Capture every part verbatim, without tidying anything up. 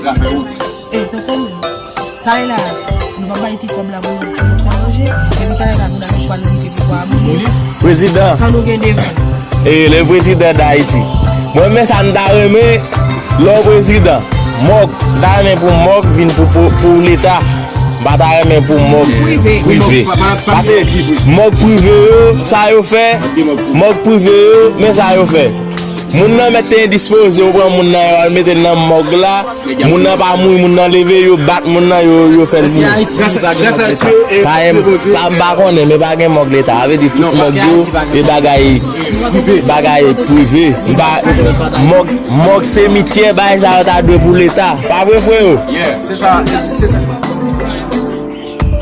Ka fè wout. E, tonton, talè la, nou pa bay ti kòb la pou nou fè manje. Depi talè la, nou la nou pral nou se pou abone. Prezidan. Kan nou gen devan. E, le prezidan d Ayiti. Mwen, men sa m ta renmen, lè w prezidan. Mòg, m ta renmen pou mòg vin pou, pou, pou Leta. M pa ta renmen pou mòg prive. Prive. Paske mòg prive yo, sa yo fè, mòg prive yo, men sa yo fè. Moun nan mèt te endispoze, ou pran moun nan, yo al mete l nan mòg la, moun nan pa mouri, moun nan leve, yo bat moun nan, yo, yo fè l mouri. Sa m pa konnen, men pa gen mòg Leta. Sa vle di tout mòg yo, e bagay, bagay prive. M pa, mòg, mòg semityè, bagay sa yo ta dwe pou Leta. Pa vre, freo? Yeah, se sa, se, se sa.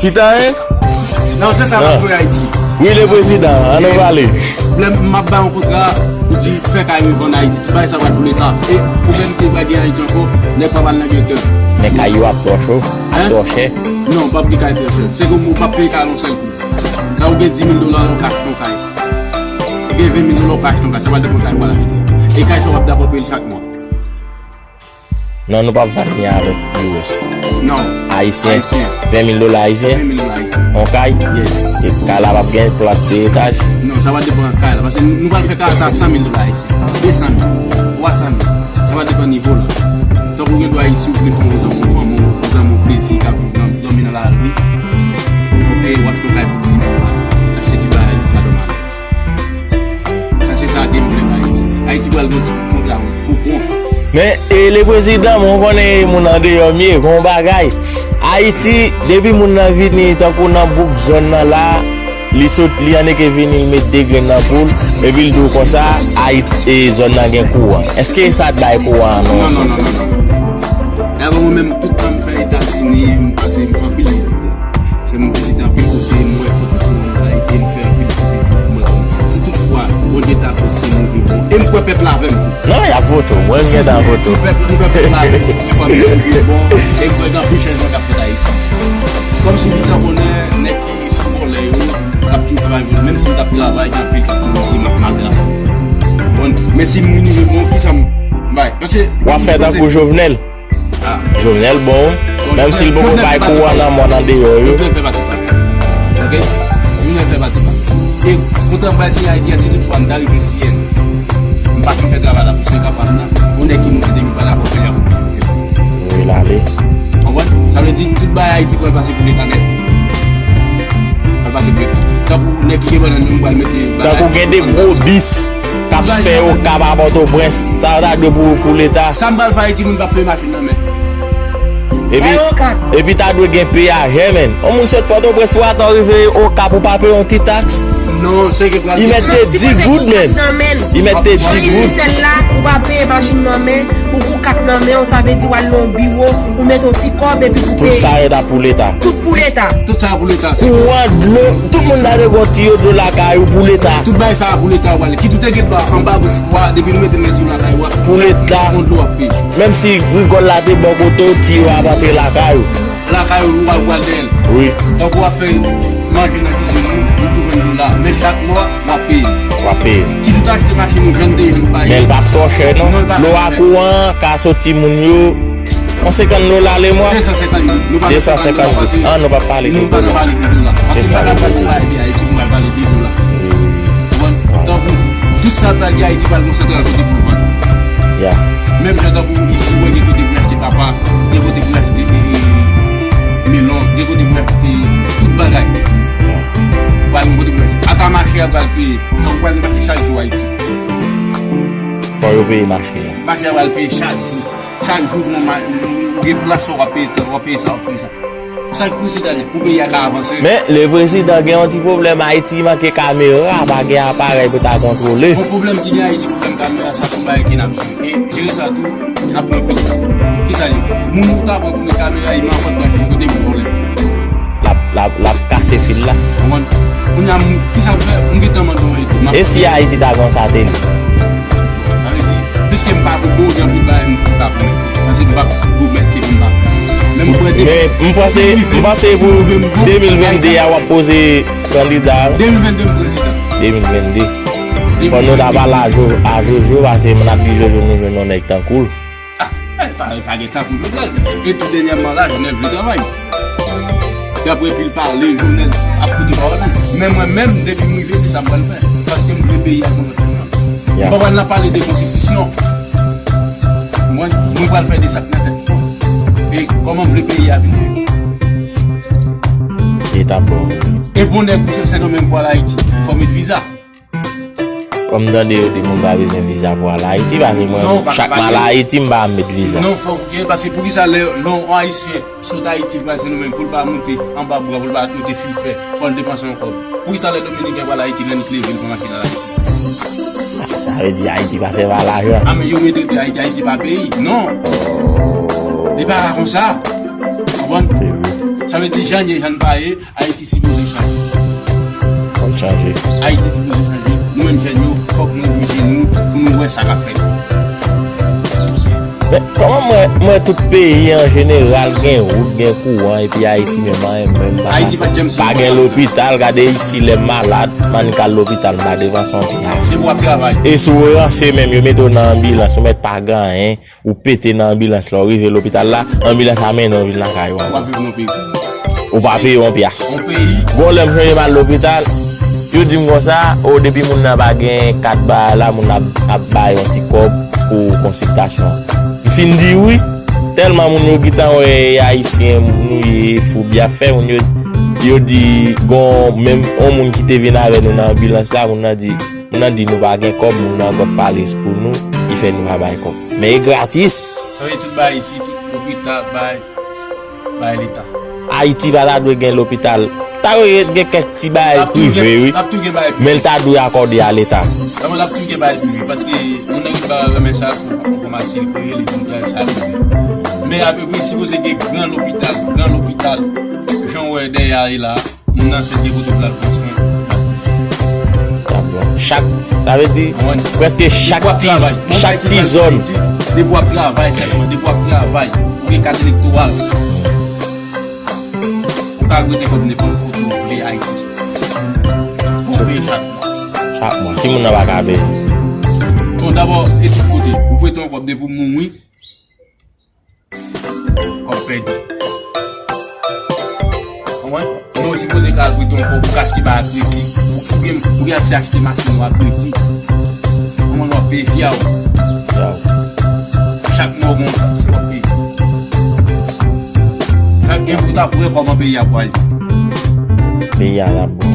Titan, hein? Non, se sa, m ap jwe Ayiti. Wi, le prezidan, ann nou pale. Lè m ap bay yon kontra, ou di, fè kay revann Ayiti, tout bagay sa pral pou Leta. E pwoblèm ki pral gen Ayiti ankò, nèg pa pral nan ghetto. Men kay yo ap twò cho, ap twò chè. Non, p ap gen kay twò chè. Se ke ou p ap peye kay yon sèl kou. Lè ou gen dis mil dola, ou ka achte yon kay. Ou gen ven mil dola, ou ka achte yon kay. Sa pral depann kay ou pral achte. E kay sa w ap dakò peye l chak mwa. Non, nou p ap vale avèk U S. Non. Ayisyen. Ayisyen. Ven mil dola ayisyen. Ven mil dola ayisyen. On kay. Yes. E kay la p ap gen plat de etaj. Non, sa va depann kay la. Paske nou, nou pral fè kay la ta san mil dola ayisyen. De san mil. Twa san mil. Sa va depann nivo la. Tankou gen dwa isi ou vle fè yon zanmi, yon fanmi, yon zanmi plezi k ap viv nan, dòmi nan lari. Ok, w achte yon kay pou dis mil dola. Achte ti bagay li, sa dòmi alèz. Sa se sa ke m vle Ayiti. Ayiti pral gen ti kontra pou kont. Men, e, le prezidan, mwen konnen e moun andeyò m ye, gon bagay. Ayiti, depi moun nan vini, tankou nan bouk zòn nan la, li sot, li anneke vini, li met de grenn nan poul, epi l di w konsa, Ayiti, e, zòn nan gen kouran. Èske e sa t bay kouran an, non? Non, non, non, non, non. Dabò, mwen menm, tout tan m fè Etazini, m pase, m fè anpil vizit. Se mwen vizite anpil kote, m wè kote pou mwen rete, m fè anpil kote pou mwen. Si toutfwa, Bondye ta koz ke nou vin bon, e m kwè pèp la avè m tou. Non, y ap vote w. Mwen, m gentan vote w. Si pèp, m kwè pèp la avè m, si toutfwa nou vin bon, e m kwè gen anpil chanjman k ap fèt Ayiti. Kòmsi nou ta konnen, nèg ki sou vòlè yo, k ap toujou travay, menm si m t ap travay, gen anpil k ap toujou di m ap maltrate. Bon, men si moun nou vin bon, kisa m bay? Paske w ap fè tankou Jovenel. Jovenel bon, menm si l poko bay kouran nan mòn andeyò yo. Jovenel fè pati pa l. Ok? Jovenel fè pati pa l. E kontan bay si Ayiti a, si toutfwa m ta rive siyen, m pa fin fè travay la pou se kapab nan. Yon nèg ki moute de mil pa dakò fè l, y ap moute. Wi, l ale. Konprann? Sa vle di, tout bagay Ayiti pral pase pou Leta nèt. Pral pase pou Leta. Tankou nèg ki gen bannann yo, m pral mete bagay. Tankou gen de gwo bis k ap fè Okap a Pòtoprens, sa yo ta dwe pou, pou Leta. Sa m pral fè Ayiti, moun p ap peye machin nan men. Epi, epi ta dwe gen peyajè, menn. Yon moun sot Pòtoprens pou atò rive Okap ou pa peye yon ti taks. Non, se ke pral. Li mèt te di goud, menn. Li mèt te di goud. Fè l la, ou pa peye machin nan men, ou gon kat nan men w, sa vle di w al nan yon biwo, ou mete yon ti kòb epi pou peye. Tout sa yo ta pou Leta. Tout pou Leta. Tout sa pou Leta. Kouran, dlo, tout moun ta dwe gon tiyo dlo lakay ou pou Leta. Tout bagay sa a pou Leta, w ale. Kit ou te gen dlo a anba bouch ou a, depi nou mete l nan tiyo lakay ou a, pou Leta. Yon dlo w ap peye. Menm si rigòl la te bò kote w, tiyo a ap antre lakay ou. Lakay ou, ou al pral dèyè l. Wi. Tankou w ap fè manje nan kizin ou, ou tou jwenn dlo la. Men chak mwa, w ap peye l. W ap peye l. Kit ou ta achte machin ou jwenn te jwenn pa ye. Men l p ap twò chè, non. Non, l p ap twò chè. Dlo a, kouran an ka soti moun yo. Yon senkant dola le mwa? De san senkant goud. Nou pa nan senkant dola, paske nou pa nan pale de dola. Paske m pa ka pale de Ayiti pou m al pale de dola. Konprann? Tankou, tout sa pral gen Ayiti pral konsantre nan kote pou vann. Menm jan tankou isi, ou wè gen kote pou achte papa, gen kote pou achte, e, e, melon, gen kote pou achte tout bagay. Pral gen kote pou achte. Ata mache a pral peye. Tankou pral gen mache chak jou Ayiti. Fò yo peye mache a. Mache a pral peye chak jou. Chak jou, ou gen plas, w ap peye tan, w ap peye sa, w ap peye sa. Sa k prezidan li, pou peyi a ka avanse. Men, le prezidan gen yon ti pwoblèm, Ayiti manke kamera, pa gen aparèy pou ta kontwole. Bon, pwoblèm ki gen Ayiti, pwoblèm kamera, sa se yon bagay ki n ap jere. E jere sa tou, n ap pran peyi. Kisa li? Moun ou ta pran pou met kamera, li manfòt nan kote pou vòlè. L ap, l ap, l ap kase fil la. Konprann? Kounye a, m, kisa m fè? M gentan mande yon ide. E si Ayiti ta gen yon satelit? Sa vle di, piske m pa gon bon, gen anpil bagay m pa pwomèt. Paske m p ap pwomèt ke m pa. Men m kwè de. Men m panse, m panse pou de mil venn de a, w ap poze kandida. De mil venn de m prezidan. De mil venn de. Fò nou ta pale a Jo-, a Jojo, paske moun ap di Jojo nou jwenn yon nèg tankou l. Ah, Pa, pa gen tan pou Jovenel. E tou dènyèman la, Jovenel vle travay. Daprè pil pale, Jovenel ap koute pawòl li. Men mwen menm, depi m rive, se sa m pral fè. Paske m vle peyi a pou lòt moun nan. M pa pral nan pale de konstitisyon. Mwen, mwen pral fè de sa k nan tèt mwen. E kòman m vle peyi a vin ye. Li t ap bon. E pou nèg pou sot Sendomeng pou al Ayiti, fò w met viza. Kòm m tande yo di moun pa bezwen viza pou al Ayiti, paske mwen, chak m al Ayiti, m pa met viza. Non, fòk gen, paske poukisa lè, lè yon Ayisyen sot Ayiti, li pral Sendomeng, pou l pa monte anba bwa, pou l pa monte fil fè, fò l depanse yon kòb. Poukisa lè Dominiken pral Ayiti, lè n leve, l pa mache nan Ayiti? Sa vle di Ayiti pa sèvi a lajan. A, men yo mete te Ayiti, Ayiti pa peyi. Non. Li pa ka konsa. Konprann? Sa vle di, jan n ye, jan n pa ye, Ayiti sipoze chanje. Fò l chanje. Ayiti sipoze chanje. Nou menm jèn yo, fòk nou ouvri je nou pou nou wè sa k ap fèt. Men kòman m wè, m wè tout peyi an jeneral gen wout, gen kouran, epi Ayiti menm, anyen menm pa, pa gen lopital, gade isi lè m malad, m annik al lopital, m pa depanse yon pyas. Se pou w ap travay. E si w ranse menm, yo mete w nan anbilans, ou mèt pa gen anyen, ou pete nan anbilans la, ou rive lopital la, anbilans la mennen w vin lakay ou ankò. W ap viv nan peyi sa. Ou pa peye yon pyas. Yon peyi. Gon lè m sonje m al lopital, yo di m konsa, o, depi moun nan pa gen kat bagay la, moun nan ap, ap bay yon ti kòb pou konsiltasyon. M fin di wi, tèlman moun yo gentan wè e Ayisyen nou ye, foub y ap fè, moun yo, yo di gon menm yon moun ki te vin avè nou nan anbilans la, moun nan di, moun nan di nou pa gen kòb, moun nan ankò pale pou nou, li fè nou pa bay kòb. Men e gratis. Sa vle tout bagay isi, tout lopital, bay, bay Leta. Ayiti pa ta dwe gen lopital. Ta dwe gen kèk ti bagay prive, wi. Men l ta dwe akòde a Leta. L ap toujou gen bagay prive, paske moun nan ki pa renmen sa, pou, pou fasil kreye, li di bagay sa prive. Men apeprè sipoze gen gran lopital, gran lopital, jan w wè dèyè a la. Moun nan se gen kote pou l al pran swen. Chak, sa vle di, prèske chak ti, chak ti zòn. Depi w ap travay sèlman, depi w ap travay, ou gen kat elektoral. Ou ka prete kòb nenpòt kote w vle Ayiti sou. Ou peye chak mwa. Chak mwa. Si moun nan pa ka peye. Bon, dabò, e tout kote. Ou prete yon kòb depi w mouri. Kòb pèdi. Konprann? Men w sipoze ka al prete yon kòb pou ka achte bagay a kredi. Ou, ou gen, ou gen aksè achte machin ou a kredi. Konprann? W ap peye fia w. Fia w. Chak mwa w gen yon tax w ap peye. Sa gen pou w ta prè kòman peyi a pwale. Peyi a la bon.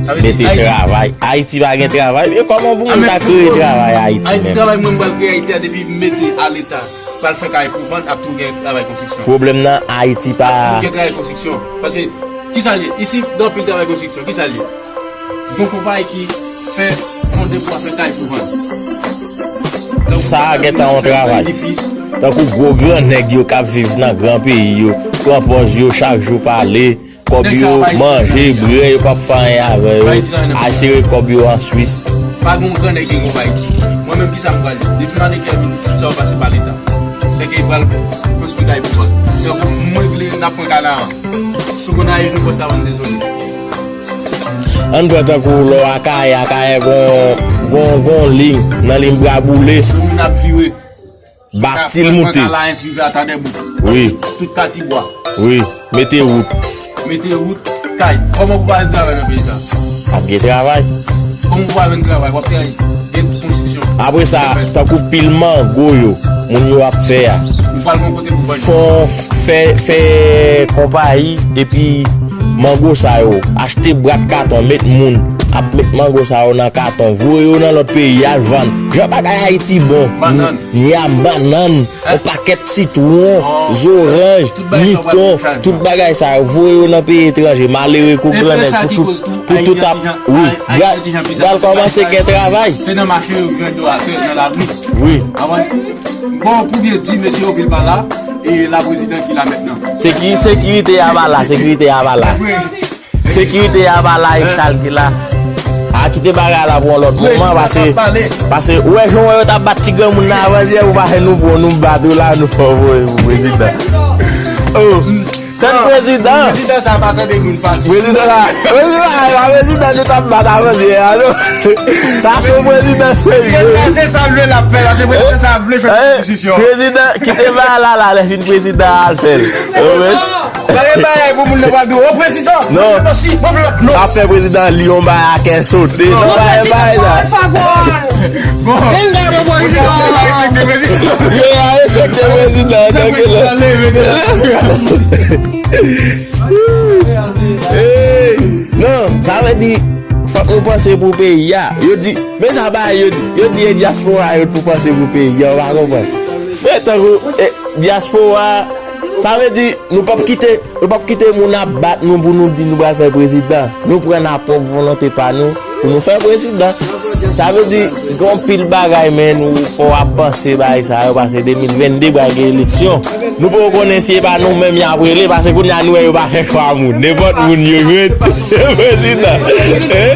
Sa vle di mete Ayiti travay. Ayiti pa gen travay. E kòman pou moun ta kreye travay Ayiti menm? Ayiti travay, mwen m pral kreye Ayiti a depi m mete a Leta. Pral fè kay pou vann, ap tou gen travay konstriksyon. Pwoblèm nan, Ayiti pa. Ap tou gen travay konstriksyon. Paske, kisa l ye? Isi, gen anpil travay konstriksyon. Kisa l ye? Gon konpayi ki fè fonde pou ap fè kay pou vann. Sa a gentan yon travay. Tankou gwo gran nèg yo k ap viv nan gran peyi yo, pran pòz yo chak jou pale. Kòb yo, manje, bwè, yo p ap fè anyen avè yo. Asire kòb yo an Swis. Pa gen yon grannèg ki gen kòb Ayiti. Mwen menm, kisa m pral ye? Depi m ale Kèvin, tout sa yo pase pa Leta. Sèke pral konstwi kay pou kòl. Tankou mwen vle n ap pran Kanaran. Si w konn Ayiti, nou pran Savann, dezole. Ann pran tankou lè w Akayè, Akayè gon, gon, gon liy, nan liy Bwa Boule. Moun ap vire. Batil moute. Pran Kalayens rive a Tadèbouk. Wi. Tout Katibwa. Wi. Mete wout. Mete wout, kay. Kòman pou pa jwenn travay nan peyi sa? Ap gen travay. Kòman pou pa jwenn travay? W ap travay. Gen konstriksyon. Apre sa, tankou pil mango yo, moun yo ap fè a. Ou pral gon kote pou vann. Fè, fè, fè konpayi, epi mango sa yo, achte bwat katon, met moun ap met mango sa yo nan katon, voye yo nan lòt peyi, al vann. Jan bagay Ayiti bon. Bannann. Yam, bannann, yon pakèt sitwon, zoranj, miton, tout bagay sa yo, voye yo nan peyi etranje, malere kou grannèg, pou tout, pou tout ap, wi, pral, pral kòmanse gen travay. Se nan mache yo, gran do atè, nan lari. Wi. Bon, pou byen di, mesye yo vin pa la, e la prezidan ki la mentnan. Seki-, sekirite a pa la, sekirite a pa la. Sekirite a pa la, e chal ki la. A kite bagay la pou yon lòt moman, pase, pase, ou wè jan w wè yo t ap bat ti granmoun nan avantyè, ou pa fè nou pran, nou bat ou la, nou fè w voye pou prezidan. Oh. Tann prezidan. Prezidan sa pa tande moun fasil. Prezidan la, prezidan la, e pa prezidan nou t ap bat avan yè a, non. Sa se yon prezidan serye. Se sa l vle l ap fè la, se prezidan sa vle fè konstitisyon. Prezidan, kite bagay la, la, lè fin prezidan al fè l. Bagay bagay pou moun nan pa di w, o prezidan, non. Mwen si, mwen vle non. Ap fè prezidan li yon bagay a kè sote. Non, bagay bagay sa. Bon. Yo a respekte prezidan. Yo a respekte prezidan, tanke lè. Hey, non, sa vle di, fòk nou panse pou peyi a. Yo di, men sa bagay yo di, yo di e dyaspora yo pou panse pou peyi a, ou pa konprann. Men tankou, e, dyaspora, sa vle di, nou p ap kite, nou p ap kite moun ap bat nou pou nou di nou pral fè prezidan. Nou pran nan pwòp volonte pa nou pou nou fè prezidan. Sa vle di, gen anpil bagay, men nou fò ap panse bagay sa yo, paske de mil venn de pral gen eleksyon. Nou poko konnen si e pa nou menm y ap rele, paske kounye a nou wè yo pa fè chwa moun. Nenpòt moun yo jwenn prezidan. Hein?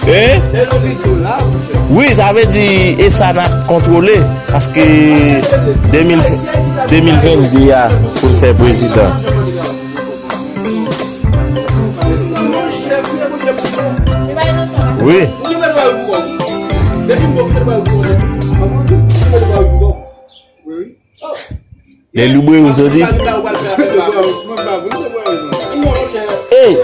Hein? Wi, sa vle di, e sa n ap kontwole, paske de mil, de mil venn de a pou n fè prezidan. Wi. Lè libre ou soti. Ey,